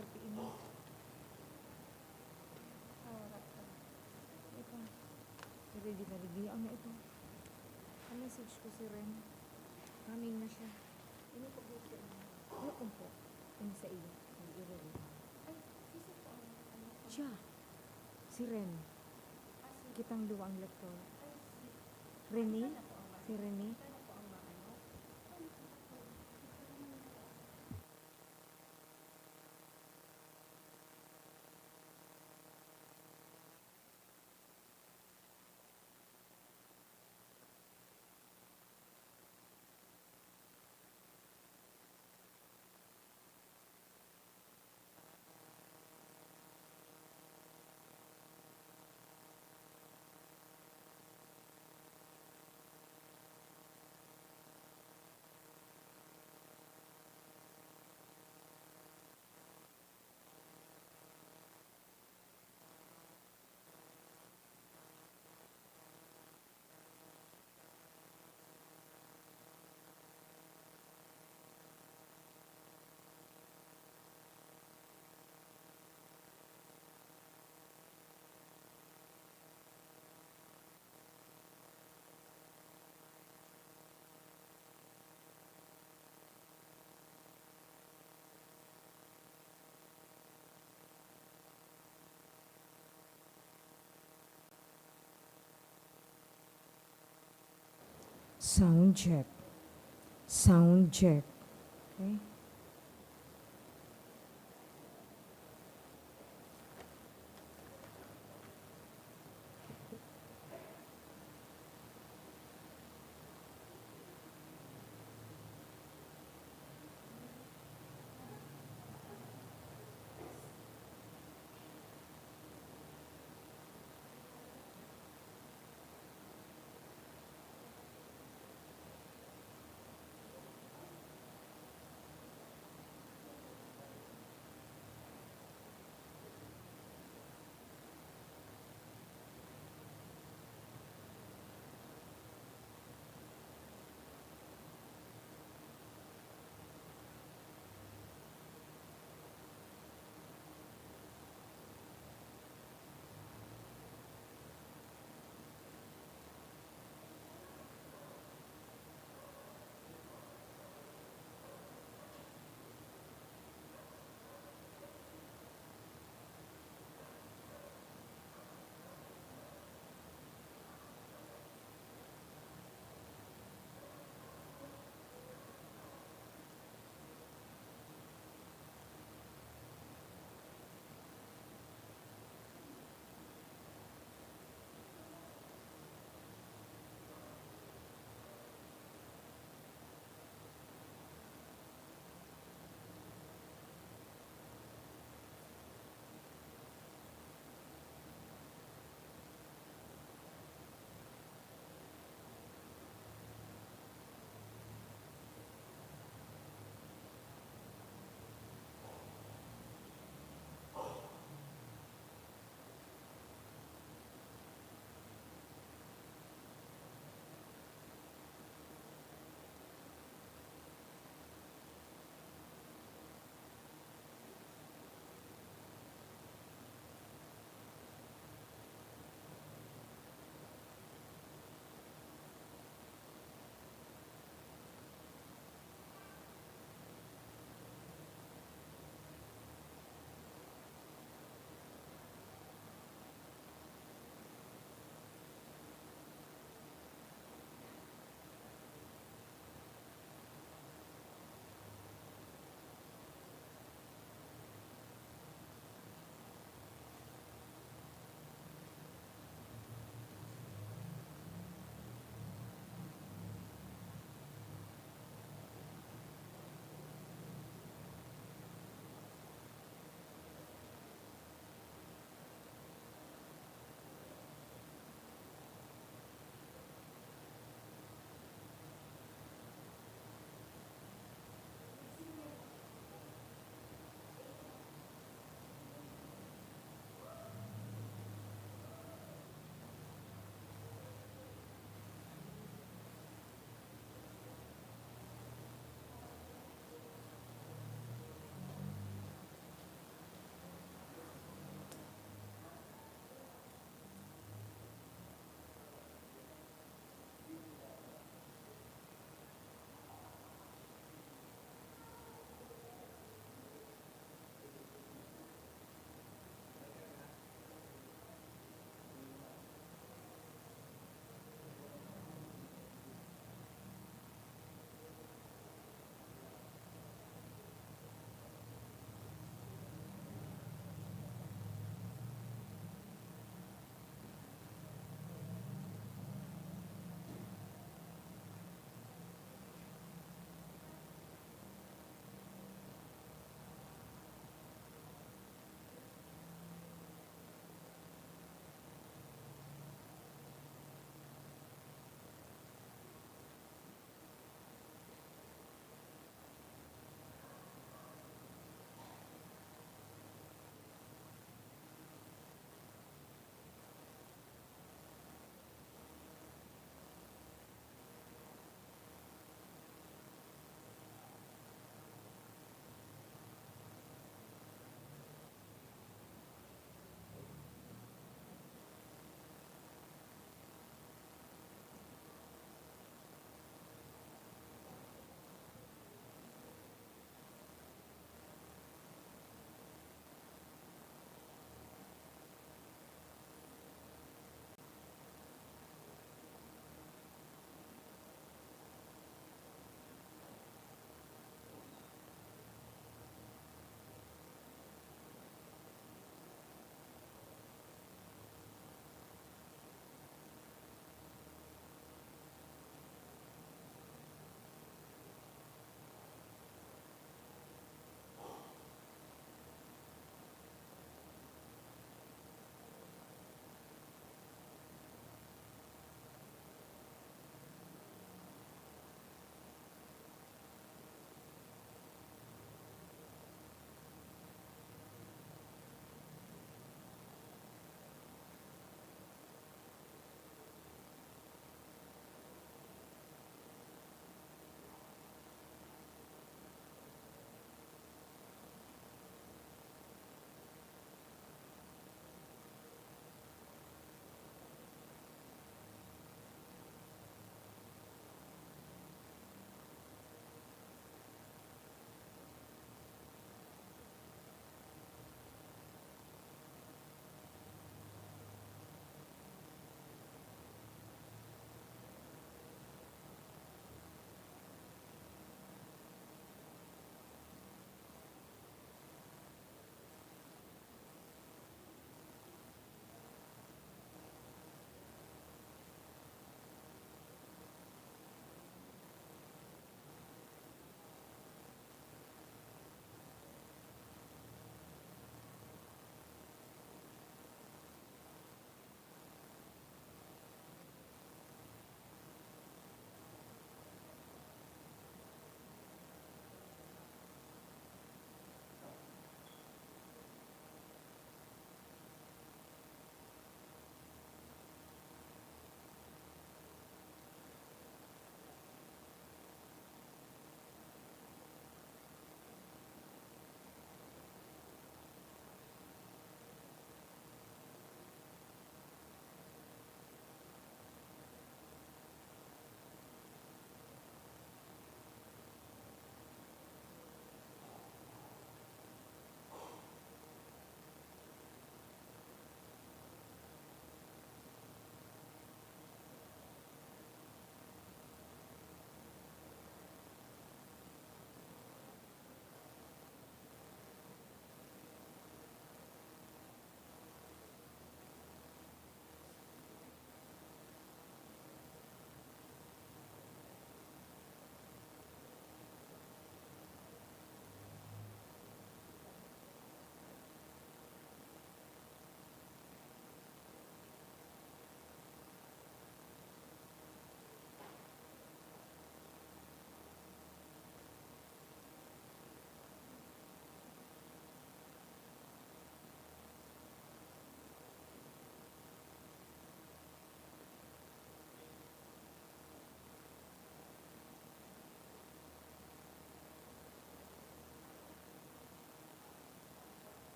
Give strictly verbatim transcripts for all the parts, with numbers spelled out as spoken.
Ini. Ito. Ready na ready. Ano ito? Ang message ko si Ren. Coming na siya. Ini po, po, po. Ano kung po? Ini sa iyo. Hindi, i-ready. Ay, sisi po ang ano. Siya. Si Ren. Ah, si Kitang luwa ang lektor. Ay, si Rene? Ito na po ang ma-, Si Rene? Ito na po ang ma-, ano? Sound check. Sound check. Okay.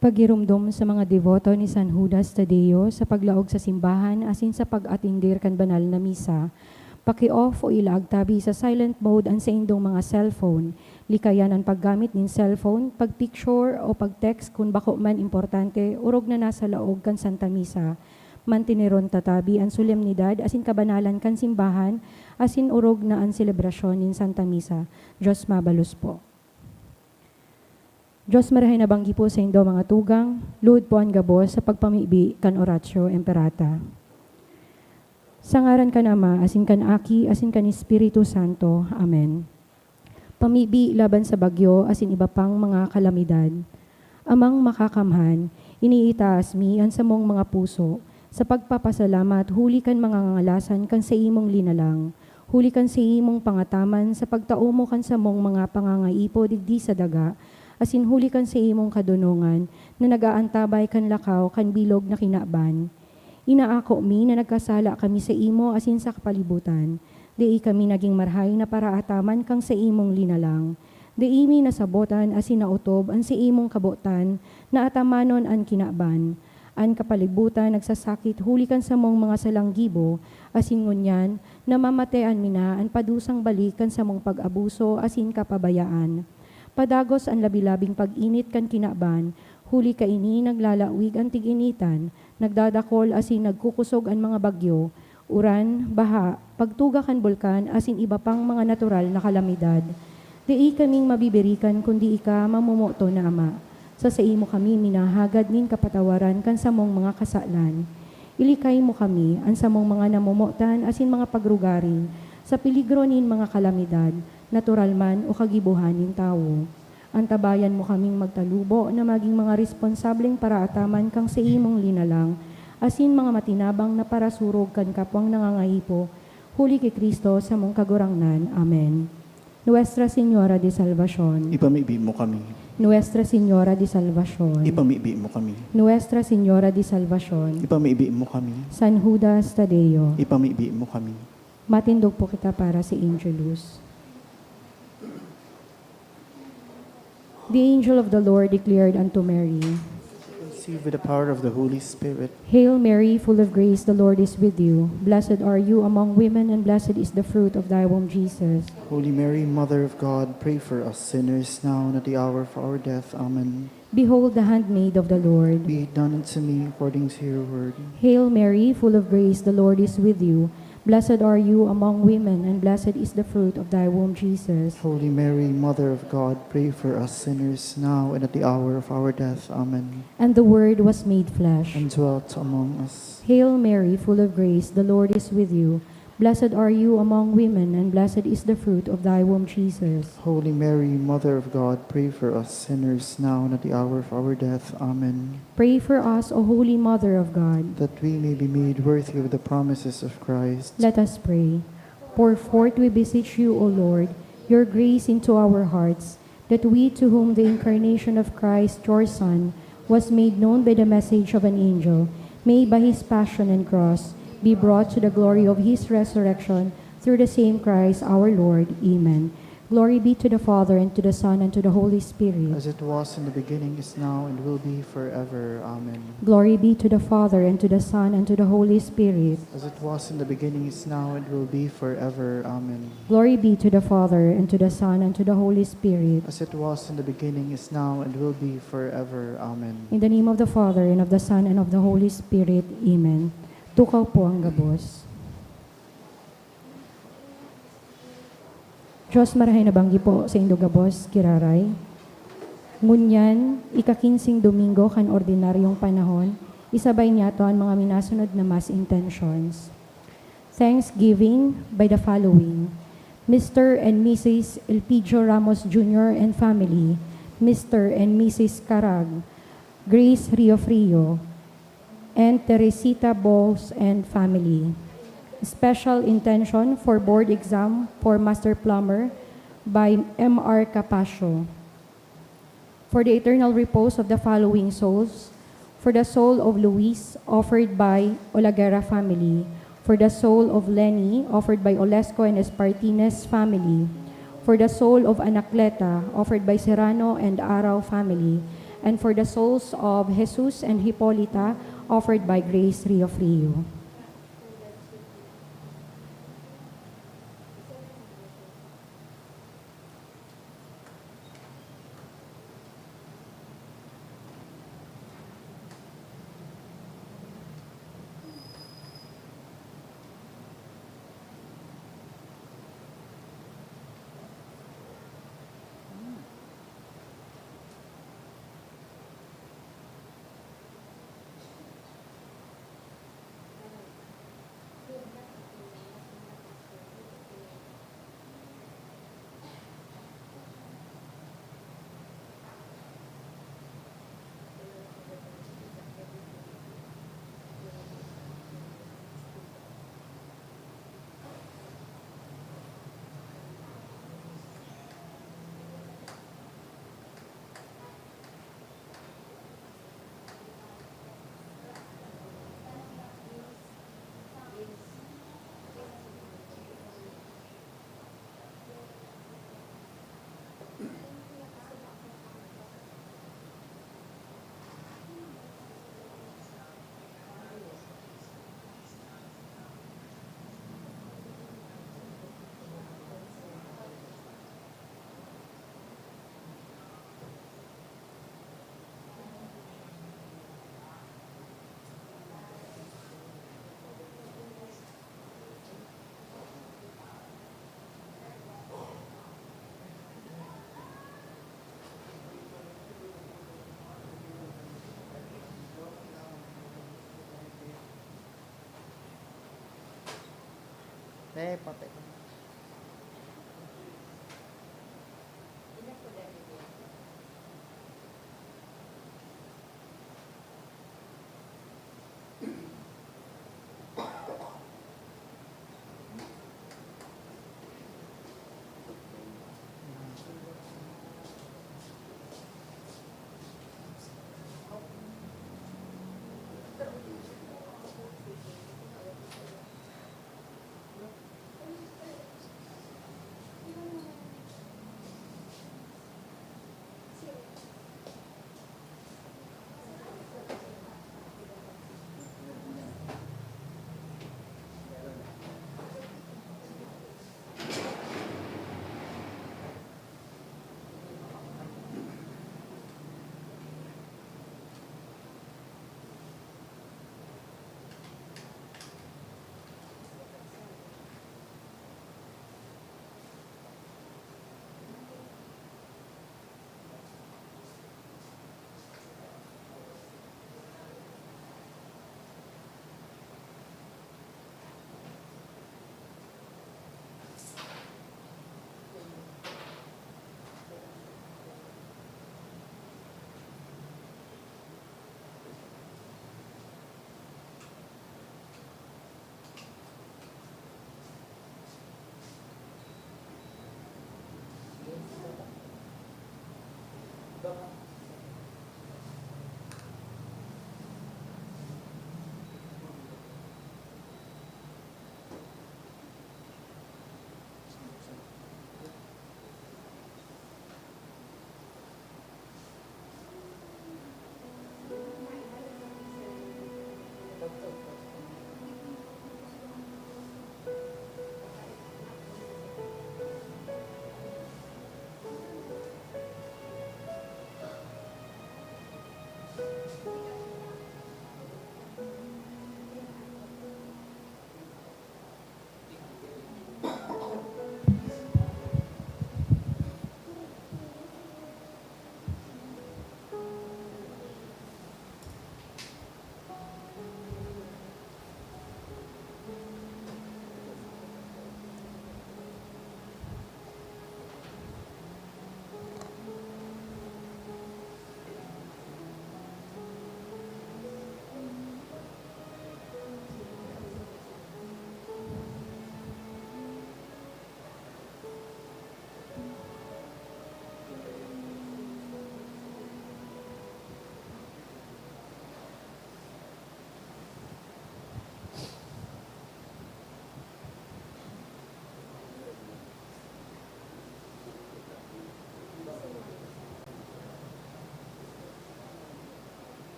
Pagiromdom sa mga deboto ni San Judas Tadeo sa paglaog sa simbahan asin sa pag-atender kan banal na misa. Paki-off o ilaag tabi sa silent mode an saindong mga cellphone. Likayan an paggamit nin cellphone, pag-picture o pag-text kun bako man importante orog na nasa laog kan Santa Misa. Manteneron ta tabi an solemnidad asin kabanalan kan simbahan asin orog na an selebrasyon nin Santa Misa. Diyos mabalos po. Diyos marahay na banggi po saindo, mga tugang, luhod po an gabos sa pagpamibi kan Oratio Imperata. Sa ngaran kan Ama, asin kan Aki, asin kan Espiritu Santo. Amen. Pamibi laban sa bagyo asin iba pang mga kalamidad. Amang Makakamhan, iniitaas mi an samong mga puso sa pagpapasalamat huli kan mga ngangalasan kan saimong linalang, huli kan saimong pangataman sa pagtao mo kan samong mga pangangaipo digdi sa daga, asin huli kan saimong kadonongan na nag-aantabay kan lakaw kan bilog na kinaban. Inaako mi na nagkasala kami saimo asin sa kapalibutan. Dai kami nagin marahay na paraataman kan saimong linalang. Dai mi nasabotan asin naotob an saimong kabotan na atamanon an kinaban. An kapalibutan nagsasakit huli kan samong mga salang gibo, asin ngunyan namamatean mi na an padusang balik kan samong pag-abuso asin kapabayaan. Padagos an labi-labing pag-init kan kinaban, huli kaini naglalawig an tig-initan, nagdadakol asin nagkukusog an mga bagyo, uran, baha, pagtuga kan bulkan asin iba pang mga natural na kalamidad. Dai kaming mabibirikan kundi ika, mamomoton na Ama. Sa saimo kami minahagad nin kapatawaran kan samong mga kasalan. Ilikay mo kami, an samong mga namomotan asin mga pagrugaring, sa peligro nin mga kalamidad, natural man o kagibohan nin tawo. Antabayan mo kaming magtalubo na magin mga responsableng paraataman kan saimong linalang, asin mga matinabang na parasurog kan kapwang nangangaipo, huli ki Cristo, samong Kagurangnan. Amen. Nuestra Señora de Salvacion. Ipamibi mo kami. Nuestra Señora de Salvacion. Ipamibi mo kami. Nuestra Señora de Salvacion. Ipamibi mo kami. San Judas Tadeo. Ipamibi mo kami. Matindog po kita para sa Angelus. The angel of the Lord declared unto Mary, Conceived with the power of the Holy Spirit. Hail Mary, full of grace, the Lord is with you. Blessed are you among women, and blessed is the fruit of thy womb, Jesus. Holy Mary, Mother of God, pray for us sinners now and at the hour of our death. Amen. Behold the handmaid of the Lord. Be it done unto me according to your word. Hail Mary, full of grace, the Lord is with you. Blessed are you among women, and blessed is the fruit of thy womb, Jesus. Holy Mary, Mother of God, pray for us sinners now and at the hour of our death. Amen. And the Word was made flesh. And dwelt among us. Hail Mary, full of grace, the Lord is with you. Blessed are you among women, and blessed is the fruit of thy womb, Jesus. Holy Mary, Mother of God, pray for us sinners now and at the hour of our death. Amen. Pray for us, O Holy Mother of God. That we may be made worthy of the promises of Christ. Let us pray. Pour forth, we beseech you, O Lord, your grace into our hearts, that we, to whom the incarnation of Christ, your Son, was made known by the message of an angel, may by his passion and cross be brought to the glory of his resurrection, through the same Christ our Lord. Amen. Glory be to the Father, and to the Son, and to the Holy Spirit. As it was in the beginning, is now, and will be forever. Amen. Glory be to the Father, and to the Son, and to the Holy Spirit. As it was in the beginning, is now, and will be forever. Amen. Glory be to the Father, and to the Son, and to the Holy Spirit. As it was in the beginning, is now, and will be forever. Amen. In the name of the Father, and of the Son, and of the Holy Spirit. Amen. Tukaw po ang gabos. Diyos marahay na banggi po saindo gabos, giraray. Ngunyan, ika-kinseng Domingo kan ordinaryong panahon, isabay niyato an mga minasunod na Mass intentions. Thanksgiving by the following: Mister and Missus Elpidio Ramos Junior and family, Mister and Missus Carag, Grace Riofrio, and Teresita Bowles and family. Special intention for board exam for Master Plumber by M R Capasio. For the eternal repose of the following souls: for the soul of Luis, offered by Olaguera family; for the soul of Lenny, offered by Olesco and Espartines family; for the soul of Anacleta, offered by Serrano and Arao family; and for the souls of Jesus and Hipolita, offered by Grace Riofrio. Eh, patay.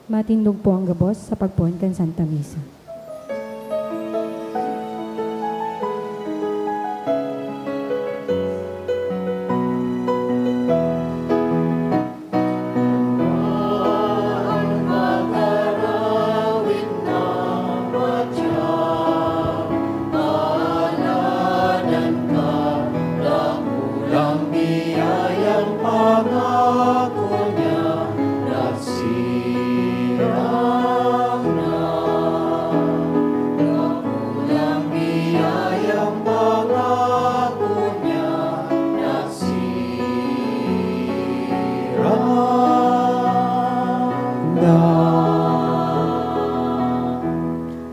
Matindog po ang gabos sa pagpoon kan Santa Misa.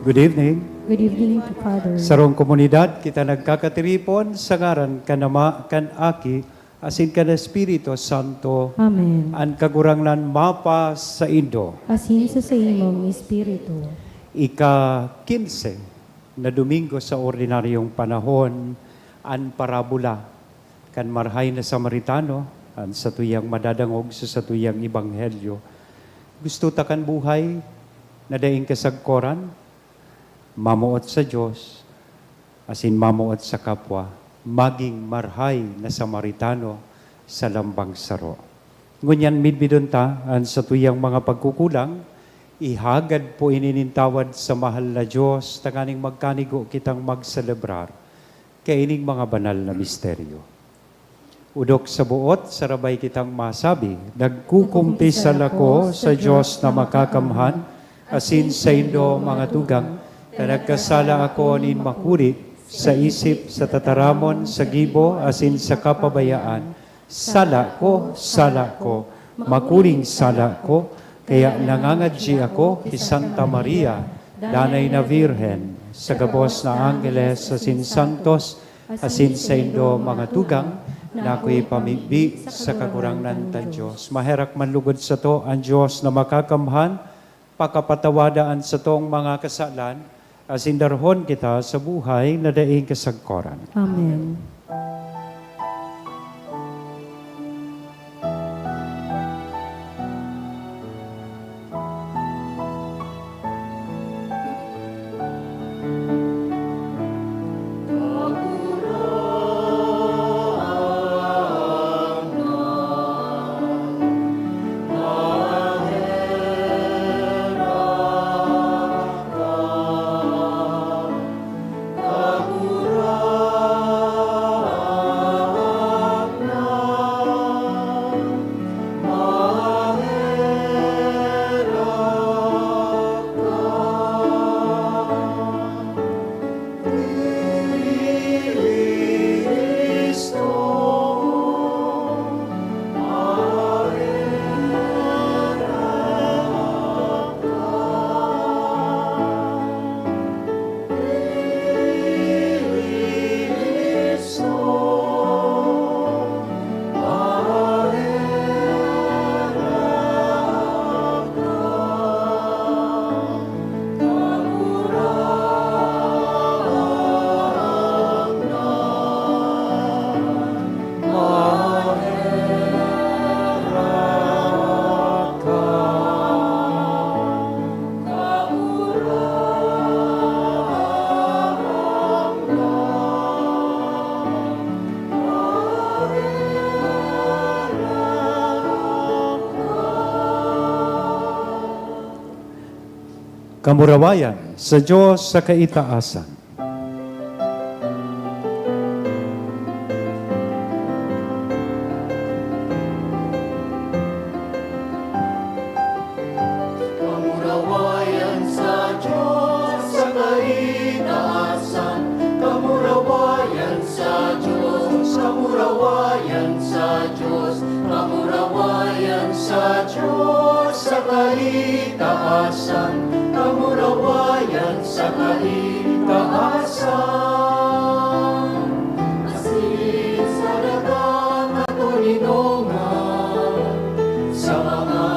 Good evening. Good evening, Father. Sarong komunidad, kita nagkakatiripon sa ngaran kan Ama, kan Aki, asin kan Espiritu Santo. Amen. An Kagurangnan mapa saindo. Asin sa saimong espiritu. Ika-kinse na Domingo sa ordinaryong panahon, an parabola kan marahay na Samaritano, an satuyang madadangog sa satuyang ebanghelyo. Gusto ta kan buhay na daing kasagkoran, mamoot sa Dios, asin mamoot sa kapwa, maging marahay na Samaritano sa lambang saro. Ngunyan, midbidon ta an satuyang mga pagkukulang, ihagad po ini nin tawad sa mahal na Dios, tanganing magkanigo kitang magselebrar kaining mga banal na misteryo. Odok sa buot, sarabay kitang masabi, nagkukumpisal ako sa Dios na makakamhan, asin saindo, mga tugang, ta nagkasala ako nin makuri, sa isip, sa tataramon, sa gibo, asin sa kapabayaan. Sala ko, sala ko, makuring sala ko, kaya nangangadyi ako ki Santa Maria, Danay na Birhen, sa gabos na anggeles asin santos, asin saindo, mga tugang, na ako'y pamibi sa Kagurangnan tan Dios. Maherak manlugod sato an Dios na makakamhan, pakapatawada an satong mga kasalan, asin darhon kita sa buhay na daing kasagkoran. Amen. Kamurawayan sa Dios sa kaitaasan. Kamurawayan sa Dios sa kaitaasan. Kamurawayan sa Dios. Kamurawayan sa Dios. Kamurawayan sa Dios sa kaitaasan. Kamurawayan sa kaitaasan. Asin sa dagang katoninongan, sa mga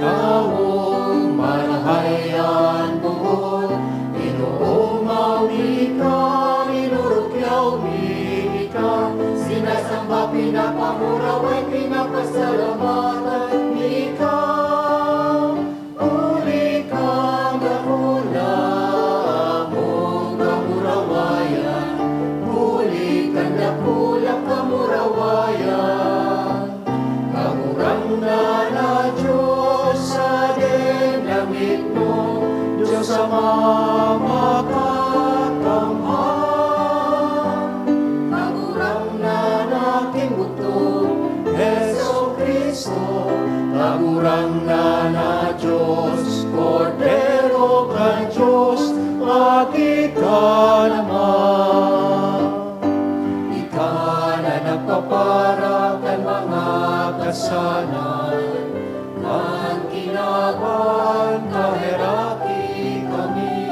tawong marahay an boot, Ginoo, mauli ka, minurukyaw mi ika, sinasamba, pinapamuraway, pinapasalamatan mi ika. Makakamhan, Kagurangnan na kin buto, Jesu-Cristo, Kagurangnan na Dios, Kordero kan Dios, aki kan Ama. Ika na nagpapara kan mga kasalan, kan kinaban kaheraki kami.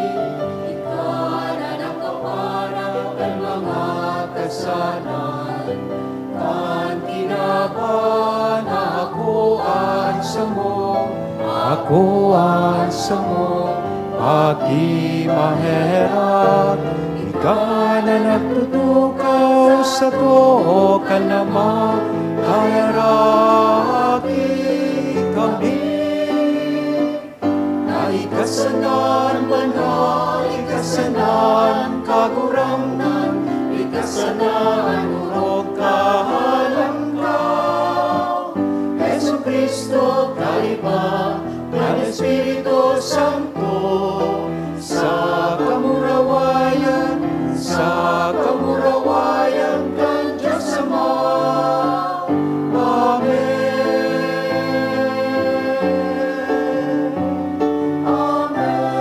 Ika na nagpapara kan mga kasalan, kan kinaban ako an samo, ako an samo, aki maheherak. Ika na nagtutukaw sa too kan Ama, kaheraki kami. Na ika sana an banal, ika sana an kagurangnan, ika sana an orog kahalan ka. Jesu-Cristo, kaiba kan Espiritu Santo, sa kamurawayan, sa kamurawayan kan Dios Ama. Amen. Amen.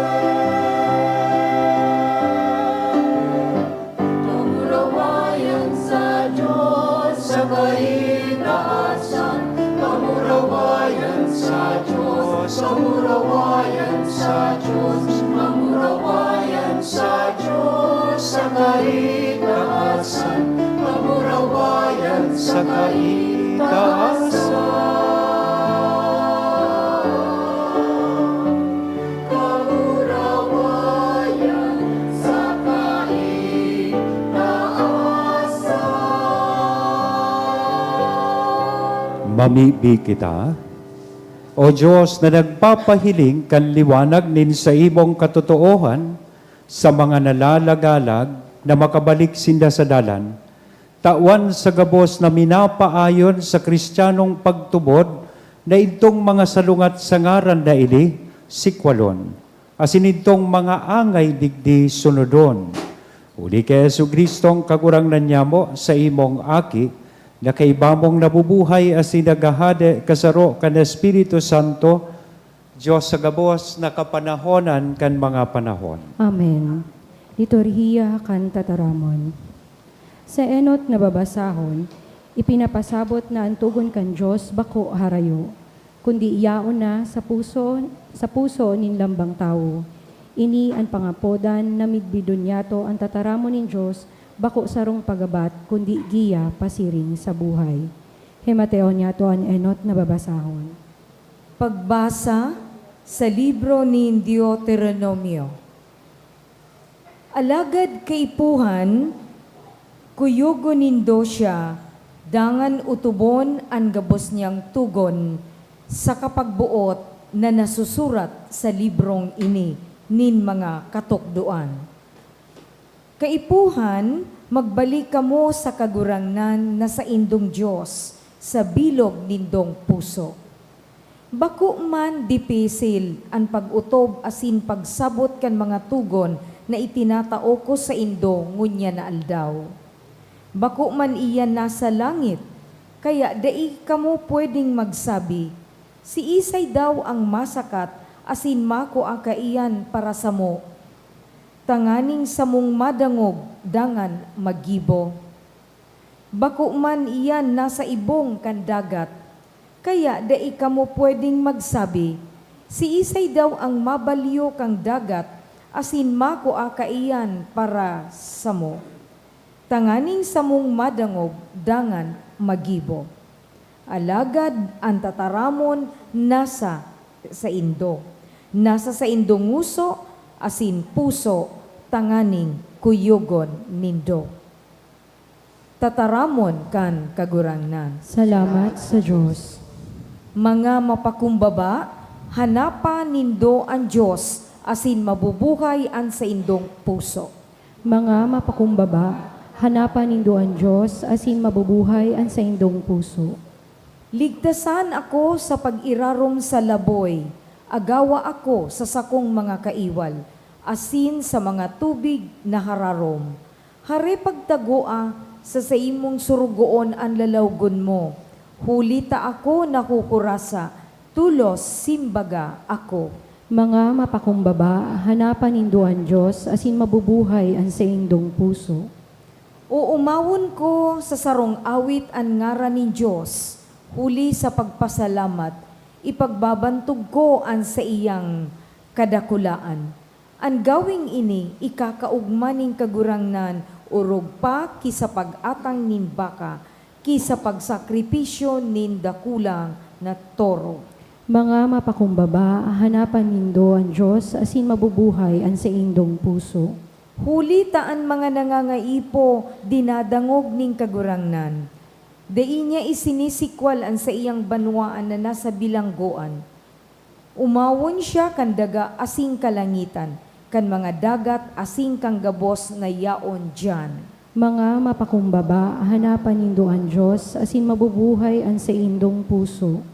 Kamurawayan sa Dios sa kaitaasan, kamurawayan sa Dios, kamurawayan sa Dios, kamurawayan sa Dios sa kaitaasan, kamurawayan sa kaitaasan. Kamurawayan sa kaitaasan. Mamibi kita. O Dios na nagpapahiling kan liwanag nin saimong katotoohan sa mga nalalagalag na makabalik sinda sa dalan, tawan sa gabos na minapaayon sa Kristiyanong pagtubod na idtong mga salungat sa ngaran na ini sikwalon, asin idtong mga angay digdi sunodon. Huli ki Jesu-Cristong Kagurangnan nyamo, saimong Aki, na kaiba mong nabubuhay asin naghahade kasaro kan Espiritu Santo, Dios sa gabos na kapanahonan kan mga panahon. Amen. Liturhiya kan Tataramon. Sa enot na babasahon, ipinapasabot na an togon kan Dios bako harayo, kundi yaon na sa puso, sa puso nin lambang tawo. Ini an pangapodan na midbidon nyato an tataramon nin Dios, bako sarong pagabat, kundi giya pasiring sa buhay. Himateon nyato an enot na babasahon. Pagbasa sa libro nin Deuteronomio. Alagad kaipuhan, kuyogon nindo siya, dangan otobon an gabos niyang togon sa kapagboot na nasusurat sa librong ini nin mga katukdoan. Kaipuhan, magbalik kamo sa Kagurangnan na saindong Dios sa bilog nindong puso. Bako man dipisil an pag-otob asin pagsabot kan mga togon na itinatao ko saindo ngunyan na aldaw. Bako man iyan nasa langit, kaya dai kamo pwedeng magsabi, "Siisay daw ang masakat asin makua kaiyan para samo, tanganing samong madangog dangan maggibo?" Bako man iyan nasa ibong kan dagat, kaya dai kamo pwedeng magsabi, "Siisay daw ang mabalyo kan dagat asin makua kaiyan para samo, tanganing samong madangog dangan maggibo?" Alagad an tataramon nasa saindo, nasa saindong ngoso asin puso, tanganing kuyogon nindo. Tataramon kan Kagurangnan. Salamat sa Dios. Mga mapakumbaba, hanapan nindo an Dios asin mabubuhay an saindong puso. Mga mapakumbaba, hanapan nindo an Dios asin mabubuhay an saindong puso. Ligtasan ako sa pag-irarom sa laboy, agawa ako sa sakong mga kaiwal, asin sa mga tubig na hararom. Hare pagtagoa, sa saimong surugoon an lalawgon mo. Huli ta ako nakukurasa, tolos, simbaga, ako. Mga mapakumbaba, hanapan nindo an Dios, asin mabubuhay an saindong puso. Oomawon ko sa sarong awit an ngaran nin Dios, huli sa pagpasalamat, ipagbabantog ko an saiyang kadakulaan. An gawing ini ikakaogma nin Kagurangnan orog pa ki sa pag-atang nin baka, ki sa pagsakripisyo nin dakula na toro. Mga mapakumbaba, hanapan nindo an Dios asin mabubuhay an saindong puso. Huli ta an mga nangangaipo dinadangog nin Kagurangnan. Dai niya isinisikwal an saiyang banwaan na nasa bilanggoan. Omawon siya kan daga asin kalangitan, kan mga dagat asin kan gabos na yaon diyan. Mga mapakumbaba, hanapan nindo an Dios, asin mabubuhay an saindong puso.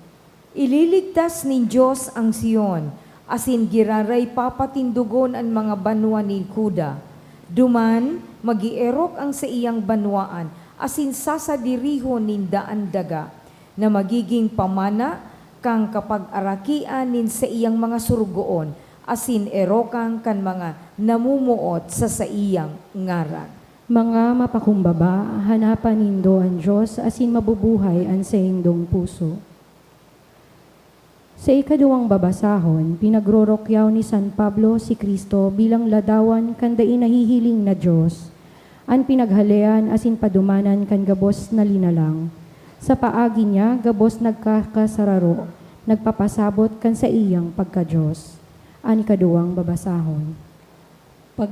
Ililigtas nin Dios ang Sion, asin giraray papatindogon an mga banwa nin Juda. Duman, mag-eerok ang saiyang banwaan, asin sasadirihon ninda an daga, na magigin pamana kan kapag-arakian nin saiyang mga surugoon, asin erokan kan mga namumuot sa saiyang ngaran. Mga mapakumbaba, hanapan nindo an Dios asin mabubuhay an saindong puso. Sa ikaduwang babasahon, pinagrorokyaw ni San Pablo si Cristo bilang ladawan kan dai nahihiling na Dios, an pinaghalean asin padumanan kan gabos na linalang. Sa paagi niya, gabos nagkakasararo, nagpapasabot kan saiyang pagka-Dios. An ikaduwang babasahon.